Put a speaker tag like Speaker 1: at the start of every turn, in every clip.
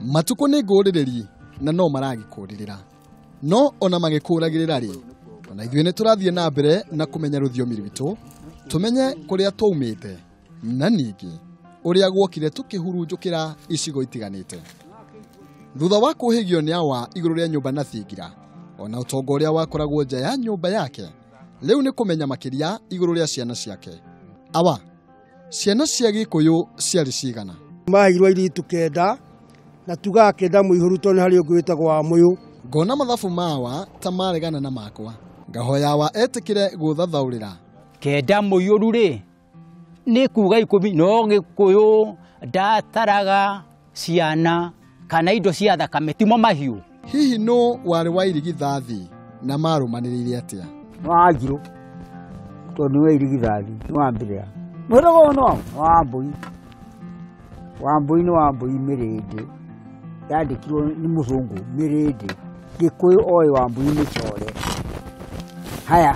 Speaker 1: Matukũ nĩ ngũrĩrĩri na no maragĩkũrĩrĩra. No ona magĩkũragĩrĩra rĩ, ona ithuĩ nĩ tũrathiĩ na mbere na kũmenya rũthiomi rwitũ, tũmenye kũrĩa twaumĩte na ningĩ ũrĩa guokire tũkĩhurunjũkĩra icigo itiganĩte. Thutha wa kũhĩgio nĩ awa igũrũ rĩa nyũmba na thingira, ona ũtonga ũrĩa wakoragwo nja ya nyũmba yake, rĩu nĩ kũmenya makĩria igũrũ rĩa ciana ciake. Awa, ciana cia Gĩkũyũ ciarĩ cigana?
Speaker 2: Maheirwo airĩtu 9 na tugaga 9 mũihũru tondũ nĩ harĩ ũngĩ wĩtagwo wa mũyũ.
Speaker 1: Ngona mathabu mawa ta maregana na makwa, ngahoya awa etĩkĩre gũthathaũrĩra.
Speaker 3: 9 mũiyũru rĩ nĩ kuga 10, no Gĩkũyũ ndataraga ciana kana indo cia thakame timo mahiũ.
Speaker 1: Hihi nũ warĩ wa irigithathi na marũmanĩrĩire atĩa?
Speaker 4: Nĩ wa Njirũ tondũ nĩwe irigithathi, nĩ wa mbĩrĩra. Mũhĩrĩga ũyũ nĩ wa Mbũi. Wa Mbũi nĩ wa Mbũi mĩrĩndĩ. Yandĩkirwo nĩ mũthũngũ mĩrĩndĩ. Gĩkũyũ oĩ wa Mbũi mĩcore. Haya,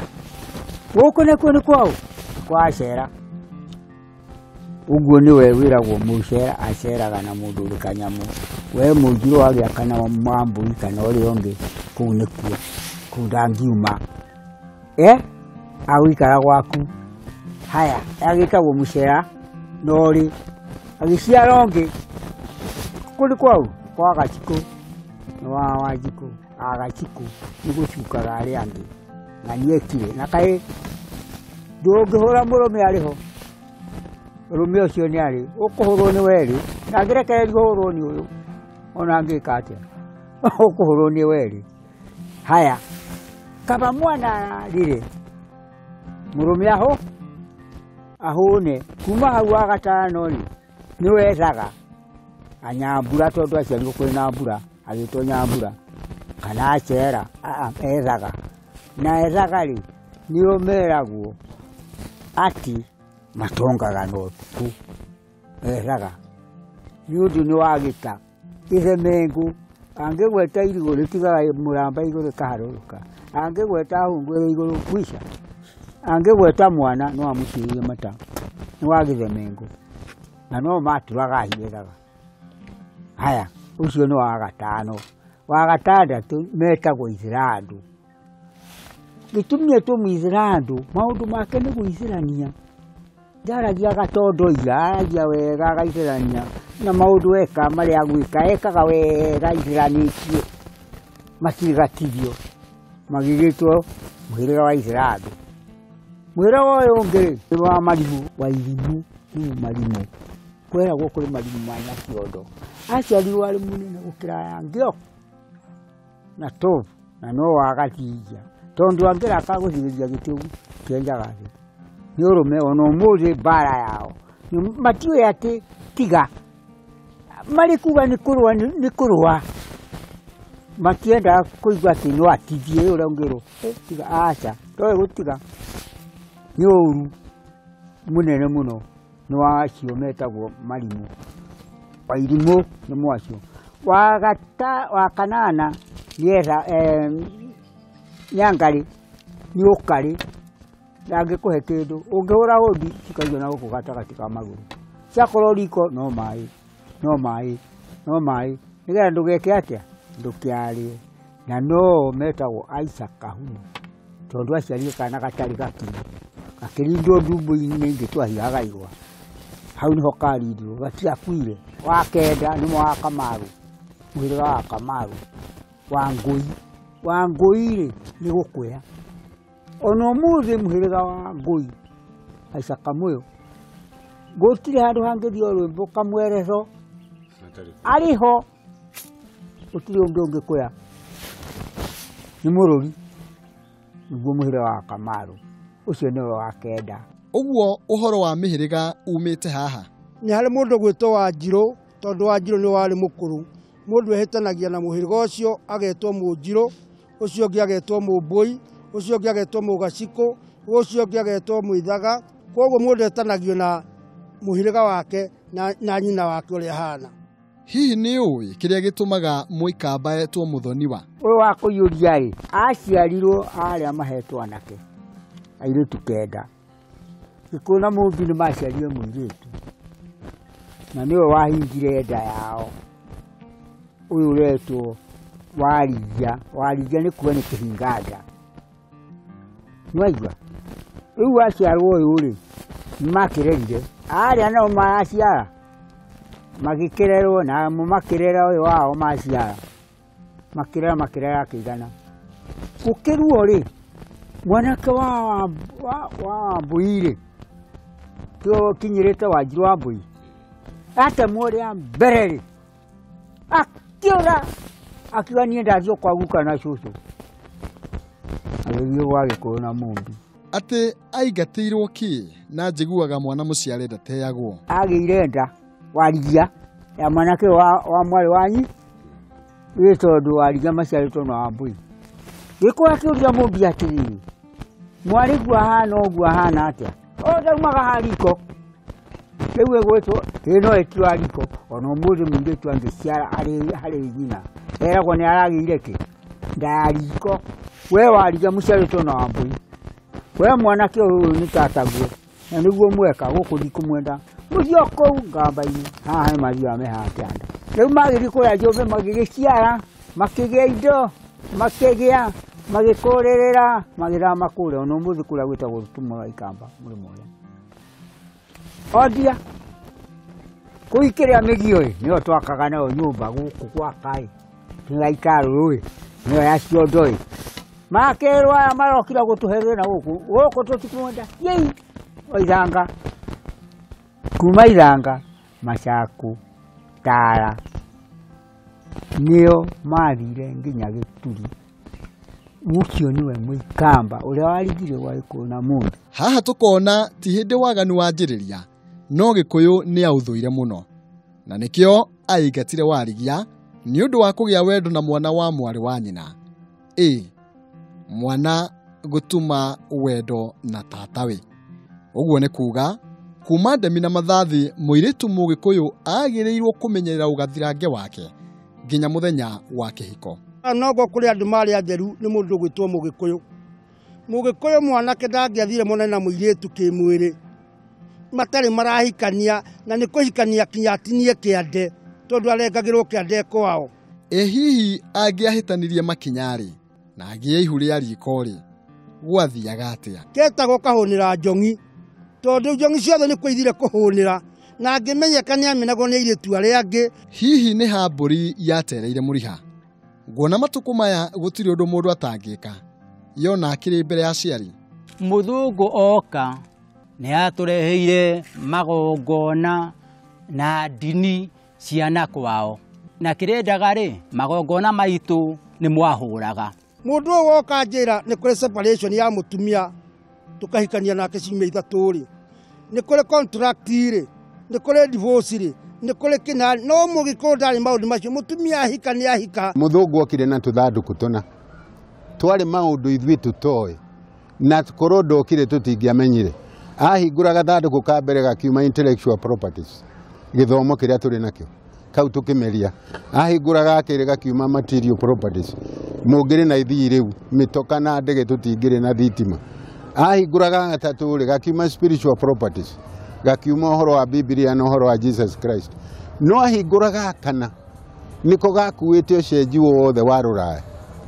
Speaker 4: gũkũ nĩkuo nĩ kwaũ? Kwa Acera. Ũguo nĩwe wĩragwo mũcera aceraga na mũndũ ũrĩ kanyamũ. We mũnjirũ wagĩa kana wa Mbũi kana ũrĩa ũngĩ, kũu nĩkuo, kũu ndangiuma. Agũikara gwaku. Haya, agĩtagwo mũcera na ũrĩ agĩciara ũngĩ. Kũu nĩ kwaũ? Kwa Gacikũ. Nĩ wa Wanjikũ. Agacikũ nĩ gũcukaga arĩa angĩ. Na nĩekire. Na kaĩ ndũngĩhũra mũrũme arĩ ho. Mũrũme ũcio nĩ arĩ. Ũkũhũrwo nĩ werĩ. Na angĩrekererio ũhũrwo nĩ ũyũ. Ona angĩka atĩa? Ũkũhũrwo nĩ werĩ. Haya, kaba mwana ararire. Mũrũme aho ahũne. Kuma hau wa gatano rĩ, nĩ wethaga anyambura tondũ aciarirwo kwĩna mbura, agĩtwo Nyambura kana Acera, ethaga. Na ethaga rĩ, nĩo meragwo atĩ matongaga na ũtukũ. Ethaga nĩ ũndũ nĩ wa gĩta ithemengũ, angĩgweta irigũ rĩtigaga mũramba igũrũ rĩkaharũrũka, angĩgweta hungwe igũrũ kwica, angĩgweta mwana no amũcurie mata. Nĩ wa gĩthemengũ na no maturaga hiethaga. Haya, ũcio nĩ wa gatano. Wa gatandatũ metagwo Ithirandũ. Gĩtũmi etwo Mũithirandũ, maũndũ make nĩ gũithĩrania. Ndaragia gatondoira, aragia wega agaithĩrania na maũndũ eka marĩa agwĩka, ekaga wega aithĩranĩtie, matirĩ magĩgĩtwo mũhĩrĩga wa Ithirandũ. Mũhĩrĩga ũyũ ũngĩ rĩ, nĩ wa Marimũ, wa Irimũ, nĩ Marimũ. Kweragwo kũrĩ Marimũ ma Nyakĩondo. Aciarirwo arĩ mũnene gũkĩra aya angĩ na tobu, na no wa gathinja. Tondũ angĩraka gũthigĩria gĩtĩ ũguo, kĩenjaga thĩ. Nĩ ũrũme ona ũmũthĩ mbara yao. Matiũĩ atĩ tiga. Marĩ kuga nĩ kũrũa, nĩ kũrũa. Matiendaga kũigua atĩ no atithie ũrĩa ũngĩrwo. Tiga, aca, ndoĩ gũtiga. Nĩ ũru mũnene mũno nĩ wa acio metagwo Marimũ. Wa Irimũ nĩ mwacio. Wa kanana nĩ Nyangarĩ nĩ ũkarĩ, ndangĩkũhe kĩndũ. Ũngĩhũra hũndi cikaigua na gũkũ gatagatĩ ka magũrũ. Ciakorwo riko no maĩ, no maĩ, no maĩ. Nĩgetha ndũgeke atĩa? Ndũkĩarĩe. Na no metagwo Aica Kahumo tondũ aciarire kana gatarĩ gakinyu. Gakĩrindwo ndumbũ-inĩ ĩngĩ twahihaga igwa. Hau nĩho karindirwo, gatiakuire. Wa 9 nĩmo wa Kamaru, mũhĩrĩga wa Kamaru, wa Ngũi. Wa Ngũi rĩ, nĩ gũkwea. Ona ũmũthĩ mũhĩrĩga wa Ngũi, Aica Kamũyũ, gũtirĩ handũ hangĩthiĩ rwĩmbo kamweretho arĩ ho, gũtirĩ ũngĩ ũngĩkwea. Nĩ mũrũri, nĩguo mũhĩrĩga wa Kamaru. Ũcio nĩwe wa 9.
Speaker 1: Ũguo ũhoro wa mĩhĩrĩga umĩte haha?
Speaker 2: Nĩ harĩ mũndũ gwĩtwo Wanjirũ, tondũ Wanjirũ nĩ warĩ mũkũrũ. Mũndũ ehĩtanagia na mũhĩrĩga ũcio agetwo Mũnjirũ, ũcio ũngĩ agetwo Mũmbũi, ũcio ũngĩ agetwo Mũgacikũ, ũcio ũngĩ agetwo Mũithaga. Koguo mũndũ etanagio na mũhĩrĩga wake na nyina wake ũrĩa ahana.
Speaker 1: Hihi nĩ ũĩ kĩrĩa gĩtũmaga Mũikamba etwo mũthoniwa?
Speaker 4: Ũyũ wa kũiyũria rĩ, aciarirwo arĩa mahetwo anake, airĩtu 9. Gĩkũyũ na Mũmbi nĩ maciarire mũirĩtu, na nĩwe wahingire nda yao. Ũyũ ũretwo Warigia. Warigia nĩ kuga nĩ kĩhinga nda. Nĩwaigua? Rĩu aciarwo ũyũ rĩ, nĩmakĩrerire. Arĩa nao maciara magĩkĩrerwo namo makĩrera ũyũ wao maciara. Makĩrera makĩrera akĩigana. Gũkĩruo rĩ, mwanake wa Wambui rĩ, tiwe ũkinyĩrĩte Wanjiru Wambui, atemwo rĩa mbere rĩ, akĩũra akiuga niĩ ndathiĩ kwa guka na cũcũ. Agĩthiĩ gwa Gĩkũyũ na Mũmbi.
Speaker 1: Atĩ aingatĩirwo kĩ na njiguaga mwana mũciare ndateagwo.
Speaker 4: Agĩire nda Warigia ya mwanake wa mwarĩ wanyu ĩ tondũ Warigia maciarĩtwo na Wambui. Gĩkũyũ akĩũria Mũmbi atĩrĩrĩ, mwarĩ guo ahana ũguo ahana atĩa? O ndaumaga ha riko. Rĩu ĩgwĩtwo ĩ no ĩtirwo riko. Ona ũmũthĩ mũirĩtu angĩciara harĩ nyina eragwo nĩ aragĩire kĩ? Nda ya riko. We Warigia mũciarĩtwo na Wambui. We mwanake ũyũ nĩ tataguo na nĩguo mweka gũkũ ndikũmwenda. Mũthiĩ o kũu ngamba-inĩ haha nĩ mathiaga me haha kĩanda. Rĩu magĩthiĩ kũrĩa Njũmbĩ magĩgĩciara makĩgĩa indo makĩgĩa magĩkũrĩrĩra magĩthama kũrĩa ona ũmũthĩ kũrĩa gwĩtagwo Rũtumo rwa Ikamba mũrĩmo ũrĩa. Ondia kũu ikĩrĩa mĩgio ĩ nĩyo twakaga nayo nyũmba gũkũ gwaka ĩ nĩyo ya ikarũrũ ĩ nĩyo ya ciondo ĩ. Makerwo aya marokire gũtũhe thĩna gũkũ gũkũ tũtikwenda yei o ithanga kuma ithanga Macaku Tara nĩo mathire nginya Gĩturi. Ũcio nĩwe Mũikamba ũrĩa warigire gwa Gĩkũyũ na Mũmbi.
Speaker 1: Haha tũkona ti hĩndĩ waganu wanjĩrĩria no Gĩkũyũ nĩ aũthũire mũno na nĩkĩo aingatire Warigia nĩ ũndũ wa kũgĩa wendo na mwana wa mwarĩ wa nyina. Ĩ mwana gũtuma wendo na tatawe. Ũguo nĩ kuga kuma ndemi na mathathi mũirĩtu Mũgĩkũyũ agĩrĩirwo kũmenyerera ũgathirange wake nginya mũthenya wa kĩhiko.
Speaker 2: Noguo kũrĩ andũ marĩ atheru nĩ mũndũ ũgwĩtwo Mũgĩkũyũ. Mũgĩkũyũ mwanake ndangĩathire monane na mũirĩtu kĩmwĩrĩ matarĩ marahikania na nĩ kũhikania kinya atinie kĩande tondũ arengagĩrwo kĩande kwao.
Speaker 1: Ĩ hihi angĩahĩtanirie makinya-rĩ na agĩe ihu rĩa riko-rĩ gwathiaga atĩa?
Speaker 2: Ketagwo kahũnĩra njong'i tondũ njong'i ciothe nĩ kũithire kũhũnĩra na angĩmenyeka nĩ amenagwo nĩ airĩtu arĩa angĩ.
Speaker 1: Hihi nĩ ha mbũri yatereire mũriha? Nguona matukũ maya gũtirĩ ũndũ mũndũ atangĩka yona akĩrĩ mbere ya aciari.
Speaker 3: Mũthũngũ oka nĩ atũreheire magongona na ndini ciana kwao na kĩrĩendaga rĩ magongona maitũ nĩ mwahũraga.
Speaker 2: Mũndũ ũyũ woka njĩra nĩ kũrĩ separation ya mũtumia tũkahikania nake ciumia ithatũ rĩ, nĩ kũrĩ contract rĩ, nĩ kũrĩ divorce rĩ, nĩ kũrĩ kĩna no Mũgĩkũyũ ndarĩ maũndũ macio. Mũtumia ahika nĩ ahika.
Speaker 5: Mũthũngũ okire na tũthandũkũ tũna twarĩ maũndũ ithuĩ tũtoĩ na korwo ndokire tũtingĩamenyire. Ahingũra gathandũkũ ka mbere gakiuma intellectual properties gĩthomo kĩrĩa tũrĩ nakĩo kau tũkĩmeria. Ahingũra ga kerĩ gakiuma material properties mũngĩrĩ na ithii rĩu mĩtoka na ndege tũtingĩrĩ na thitima. Ahingũra ga gatatũ rĩ gakiuma spiritual properties gakiuma ũhoro wa Bibilia na ũhoro wa Jesus Christ. No ahingũra ga kana nĩko gakuĩte ũcenji wothe wa rũraya.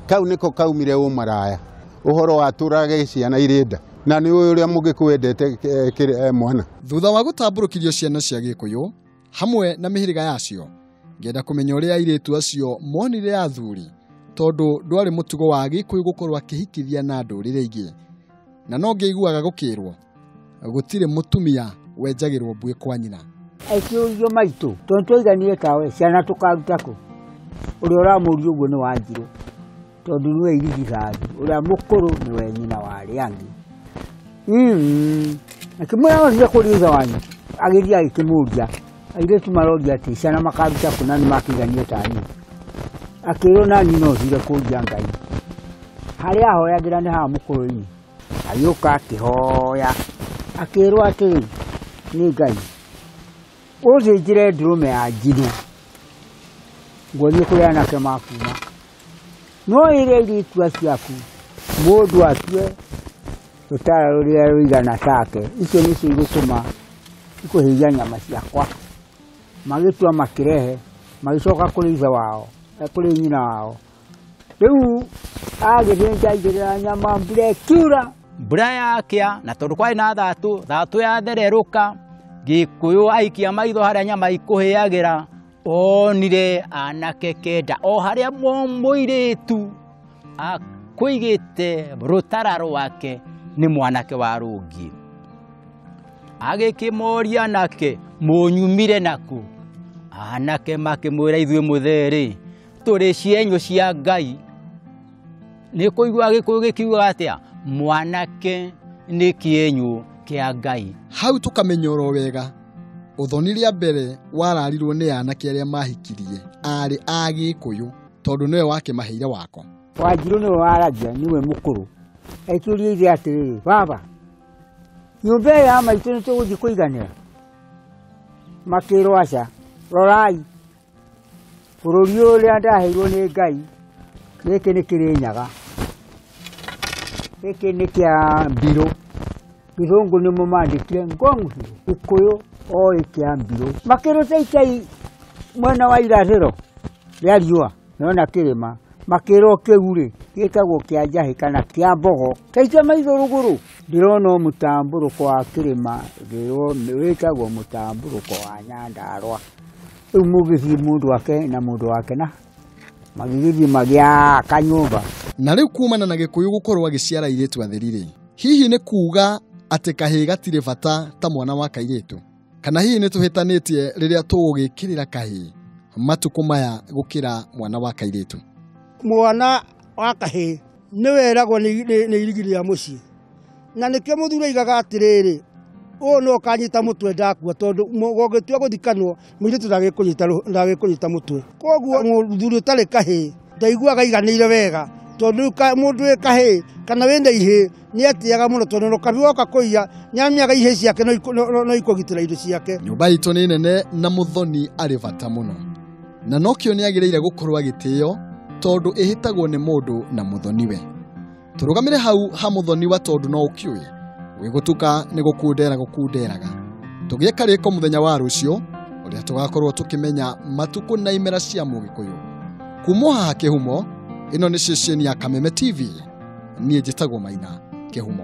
Speaker 5: Kau nĩko kaumire ũmaraya ũhoro wa tũrage ciana irĩ nda na nĩ ũyũ ũrĩa Mũgĩkũyũ endete mwana.
Speaker 1: Thutha wa gũtambũrũkĩrio ciana cia Gĩkũyũ hamwe na mĩhĩrĩga yacio ngĩenda kũmenya ũrĩa airĩtu acio monire athuri tondũ ndwarĩ mũtugo wa Gĩkũyũ gũkorwo akĩhikithia na ndũrĩrĩ ingĩ na no ngĩiguaga gũkĩrwo gũtirĩ mũtumia wenjagĩrwo mbuĩ kwa nyina.
Speaker 4: Akĩũrio maitũ tondũ twaiganire tawe ciana tũkaruta kũ? Ũrĩa ũramũria ũguo nĩ Wanjirũ tondũ nĩwe irigithathi ũrĩa mũkũrũ nĩwe nyina wa arĩa angĩ. Akĩmwĩra no thiĩ kũria ithe wanyu. Agĩthiĩ agĩkĩmũria airĩtu maroria atĩ ciana makaruta kũ na nĩ makĩiganire ta niĩ. Akĩrwo nani no thire kũria Ngai. Harĩa ahoyagĩra nĩ haha mũkũyũ-inĩ. Agĩũka akĩhoya akĩrwo atĩrĩ nĩ Ngai ũthĩnjĩre ndũrũme ya njino nguonie kũrĩa anake makuma no ĩre airĩtu acio aku mũndũ atue rũtara rũrĩa rũigana take icio nĩcio igũtũma ikũhĩhia nyama ciakwa. Magĩtua makĩrehe magĩcoka kũrĩ ithe wao Kũrĩ nyina wao. Rĩu agĩthĩnja aigĩrĩra nyama mbura ĩkiura.
Speaker 3: Mbura yakĩa na tondũ kwarĩ na thatũ, thatũ yathererũka, Gĩkũyũ aikia maitho harĩa nyama ikũhĩagĩra, onire anake kenda o harĩa mũirĩtu akũigĩte rũtara rwake nĩ mwanake wa rũngi. Agĩkĩmoria anake, mũnyumire nakũ? Anake makĩmwĩra ithuĩ mũtherĩ tũrĩ cienyũ cia Ngai. Nĩ kũigua Gĩkũyũ gĩkiuga atĩa? Mwanake nĩ kĩenyũ kĩa Ngai.
Speaker 1: Hau tũkamenya oro wega ũthoni rĩa mbere wararirwo nĩ anake arĩa mahikirie arĩ a Gĩkũyũ tondũ nĩwe wakĩmaheire wako.
Speaker 4: Wanjirũ nĩwe waragia, nĩwe mũkũrũ. Akĩũria ithe atĩrĩrĩ, baba, nyũmba ĩyo ya maitũ nĩ tũgũthiĩ kũiganĩra? Makĩrwo aca, rorai bũrũri ũrĩa ndaheirwo nĩ Ngai, gĩkĩ nĩ Kĩrĩnyaga, gĩkĩ nĩ kĩa Mbirũ. Gĩthũngũ nĩmo mandĩkire Ngong Hill, Gĩkũyũ oĩ kĩa Mbirũ. Makĩrũta ikai mwena wa irathĩro rĩa riũa, nona kĩrĩma, makĩrwo kĩu rĩ gĩtagwo kĩa Njahĩ kana kĩa Mbogo. Taikia maitho rũgũrũ, ndĩrona mũtambũrũko wa kĩrĩma wĩtagwo mũtambũrũko wa Nyandarũa. Rĩu mũgĩthiĩ mũndũ wake na mũndũ wake na magĩgĩthiĩ magĩaka nyũmba.
Speaker 1: Na rĩu kumana na Gĩkũyũ gũkorwo agĩciara airĩtu atheri rĩ, hihi nĩ kuga atĩ kahĩĩ gatirĩ bata ta mwana wa kairĩtu? Kana hihi nĩ tũhĩtanĩtie rĩrĩa tũgũgĩkĩrĩra kahĩĩ matukũ maya gũkĩra mwana wa kairĩtu?
Speaker 2: Mwana wa kahĩĩ nĩ weragwo nĩ irigi rĩa mũciĩ, na nĩkĩo mũthuri aigaga atĩrĩrĩ, ũyũ no ũkanyita mũtwe ndakua, tondũ ũngĩtua gũthikanwo mũirĩtu ndagĩkũnyita mũtwe. Koguo mũthuri ũtarĩ kahĩĩ ndaiguaga aiganĩire wega, tondũ rĩu mũndũ wĩ kahĩĩ kana wĩna ihĩĩ nĩ etĩaga mũno, tondũ rũkabi woka kũiya nĩ amenyaga ihĩĩ ciake no ikũgitĩra indo ciake.
Speaker 1: Nyũmba itũ nĩ nene na mũthoni arĩ bata mũno, na nokĩo nĩ agĩrĩire gũkorwo agĩtĩo tondũ ĩhĩtagwo nĩ mũndũ na mũthoniwe. Tũrũgamĩre hau ha mũthoniwa tondũ no ũkĩũĩ gwĩgũtuka nĩ gũkundera gũkunderaga. Tũgĩe karĩko mũthenya wa rũciũ ũrĩa tũgakorwo tũkĩmenya matukũ na imera cia Mũgĩkũyũ. Kuma haha Kĩhumo, ĩno nĩ ceceni ya Kameme TV. Niĩ njĩtagwo Maina Kĩhumo.